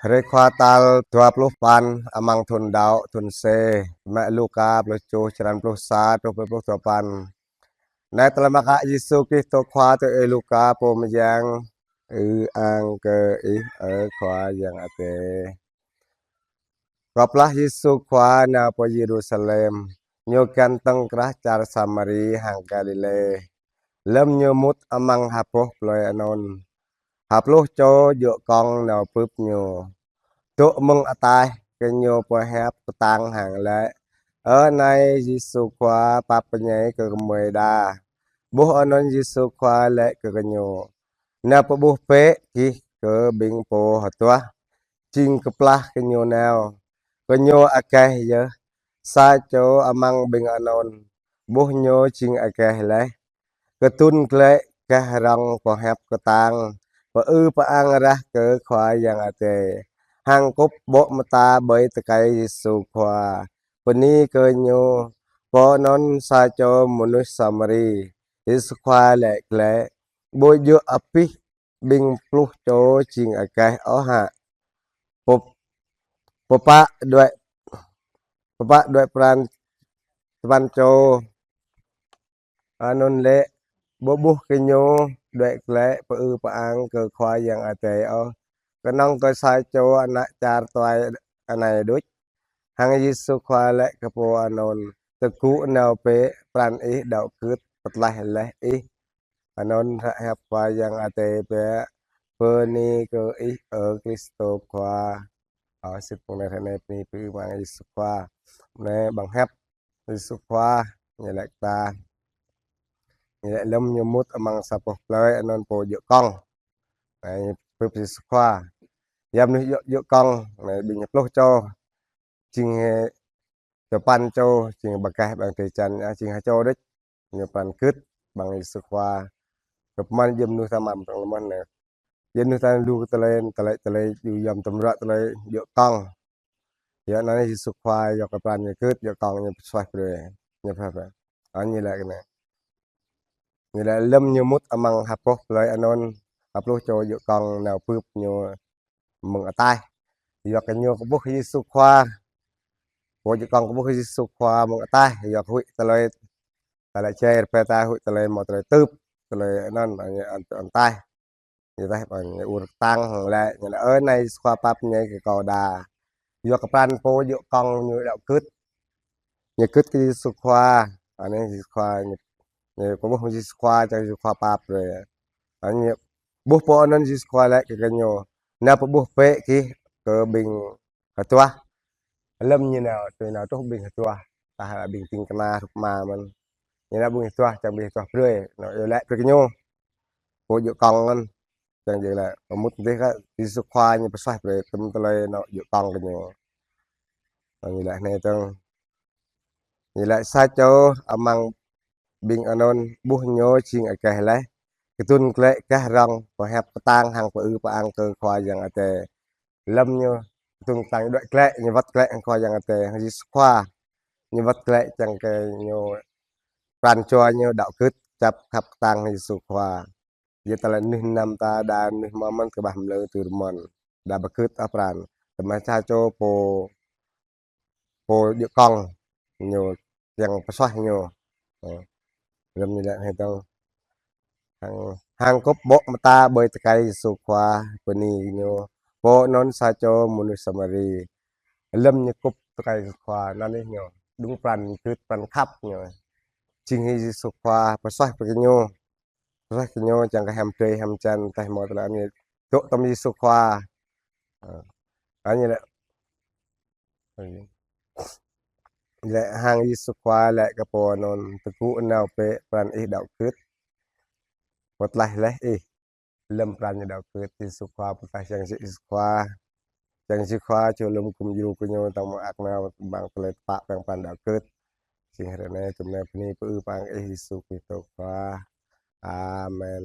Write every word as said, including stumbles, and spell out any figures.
Hrơi Khua tal dua pluh păn amăng thun đăo, thun C, mă Luka pluh tơjuh, črăn pluh sa truh pơ pluh dua păn. Anai tơlơi mơak Yêsu Krist Khua tui ơi Luka pô mơyang. Ư-ang kơ Ih, ơ Khua Yang Adai. Kơplah Yêsu Khua nao pơ Yêrusalem, Ñu găn tơ̆ng krah čar Samari hăng Galilê. Lơm Ñu mŭt amăng ha boh plơi anŭn, ha pluh čô djơ̆ kông nao bưp Ñu, dŏ mơ̆ng ataih kơ Ñu pơhiăp kơtang hăng laĭ: Ơ Nai Yêsu Khua, pap pơñai kơ gơmơi đa. Ƀuh anŭn Yêsu Khua laĭ kơ gơñu: Nao pơƀuh bĕ gih kơ ƀing pô hơduah, jing kơplah gơñu nao. Gơñu agaih yơh. Sa čô amăng ƀing anŭn, ƀuh ñu jing agaih laih, kơdŭn glaĭ gah rŏng pơhiăp kơtang, pơư pơang rah kơ Khua Yang Adai, hăng kŭp ƀô̆ mơta ƀơi tơkai Yêsu Khua, bơni kơ Ñu. Pơ anŭn sa čô mơnuih Samari. Yêsu Khua laĭ glaĭ: Ƀu djơ̆ abih ƀing pluh čô jing agaih ôh hă? Pơpă đuaĭ, pơpă đuaĭ pran, tơpăn čô anŭn lĕ? Ƀu ƀuh gơñu đuaĭ glaĭ pơư pơang kơ Khua Yang Adai ôh, kơnơ̆ng kơ sa čô ană čar tuai anai đôč. Hăng Yêsu Khua laĭ kơ pô anŭn: Tơgŭ nao bĕ, pran ih đăo gưt pơtlaih laih ih. Anŭn hră hiăp Khua Yang Adai bĕ. Bơni kơ Ih, ơ Krist Khua. Ơ, sĭt pơneh hră anai bơni pơư pơang Yêsu Khua. Anai ƀăng hiăp Yêsu Khua, Ñu laĭ kơ ta. Ñu laĭ lơm Ñu mŭt amăng sa boh plơi anŭn pô djơ̆ kông. Anai, bưp Yêsu Khua. Yua mơnuih djơ̆, djơ̆ kông, anai ƀing pluh čô, jing tơpăn čô, jing bơgaih ƀing drơi jan, ah, jing ha čô đôč. Ñu pran gưt ƀăng Yêsu Khua. Kơ pơmăn jing mơnuih ta mă tơ̆ng lơmơ̆n anai. Jing mơnuih ta lu kơ tơlơi, tơlơi, tơlơi, yua yom tơmră tơlơi djơ̆ kông. Yua anŭn Yêsu Khua yua kơ pran Ñu gưt, djơ̆ kông Ñu pơsuaih brơi. Ñu pơsuaih brơi. Anŭn Ñu laĭ kơ anai. Ñu laĭ lơm Ñu mŭt amăng ha boh plơi anŭn, ha pluh čô djơ̆ kông nao bưp Ñu mơ̆ng ataih. Yua kơ ñu kơƀuh Yêsu Khua. Pô djơ̆ kông kơƀuh Yêsu Khua mơ̆ng ataih, yua kơ huĭ tơlơi, tơlơi čer peta, huĭ tơlơi mơ̆ tơlơi tưp, tơlơi anŭn, anŭn, anŭn ataih. Ñu ataih ƀăng, ñu ur kơtang hăng laĭ, ñu laĭ: Ơ Nai Yêsu Khua, pap pơñai kơ kâo đa. Yua kơ pran pô djơ̆ kông ñu đăo gưt. Ñu gưt kơ Yêsu Khua. Anai Yêsu Khua ñu, ñu kơƀuh Yêsu Khua, čang Yêsu Khua pap brơi. Anai ñu ƀuh pô anŭn Yêsu Khua laĭ kơ gơñu: Nao pơƀuh bĕ gih kơ ƀing hơduah. Lơm ñu nao, tui nao truh ƀing hơduah, tah ƀing ding kơna hrup mă mơ̆n. Ñu nao ƀing hơduah, čang ƀing hơduah brơi. Anŭn Ñu laĭ brơi kơ ñu. Pô djơ̆ kông anŭn. Čang jing lĕ, pơmŭt dih kơ Yêsu Khua Ñu pơsuaih brơi tơm tơlơi anŭn djơ̆ kông kơ ñu. Anŭn Ñu laĭ anai tơ̆ng. Ñu laĭ sa čô amăng ƀing anŭn ƀuh ñu jing agaih laih, kơdŭn glaĭ gah rŏng pơhiăp kơtang hăng pơư pơang kơ Khua Yang Adai. Lơm ñu kơdŭn kơtang đuaĭ glaĭ, ñu wơ̆t glaĭ hăng Khua Yang Adai, hăng Yêsu Khua. Ñu wơ̆t glaĭ čang kơ ñu pran jua ñu đăo gưt, čăp khăp kơtang hăng Yêsu Khua. Yua tơlơi mơnuih mơnam ta đa mơnuih mơ̆n kơƀah mlâo tui rơmơn. Đa ƀu gưt ôh pran. Tơma sa čô pô, pô djơ̆ kông ñu kiăng pơsuaih ñu. Ơ. Lơm Ñu laĭ anai tơ̆ng. Hăng, hăng kŭp ƀô̆ mơta ƀơi tơkai Yêsu Khua, bơni Ñu. Pô anŭn sa čô mơnuih Samari. Lơm ñu kŭp tơkai Yêsu Khua, anŭn yơh ñu. Đŭng pran gưt, pran khăp ñu. Jing hĭ Yêsu Khua pơsuaih brơi kơ ñu. Pơsuaih kơ ñu čang kơ hiam drơi hiam jan, tơl mơ̆ tơlơi anai. Dŏ tơm Yêsu Khua. Ơ. Anai lĕ. Lĕ hăng Yêsu Khua laĭ kơ pô anŭn: Tơgŭ nao bĕ, pran ih đăo gưt pơtlaih laih ih. Lơm pran ñu đăo gưt, Yêsu Khua pơtlaih, čang jing Yêsu Khua. Čang Yêsu Khua čô lơ̆m gum djru kơ ñu tơ̆ng mơak nao ƀăng tơlơi tơpă pơ̆ng pran đăo gưt. Jing hrơi anai, tơm anai bơni pơư pơang Ih Yêsu Krist Khua. Amen.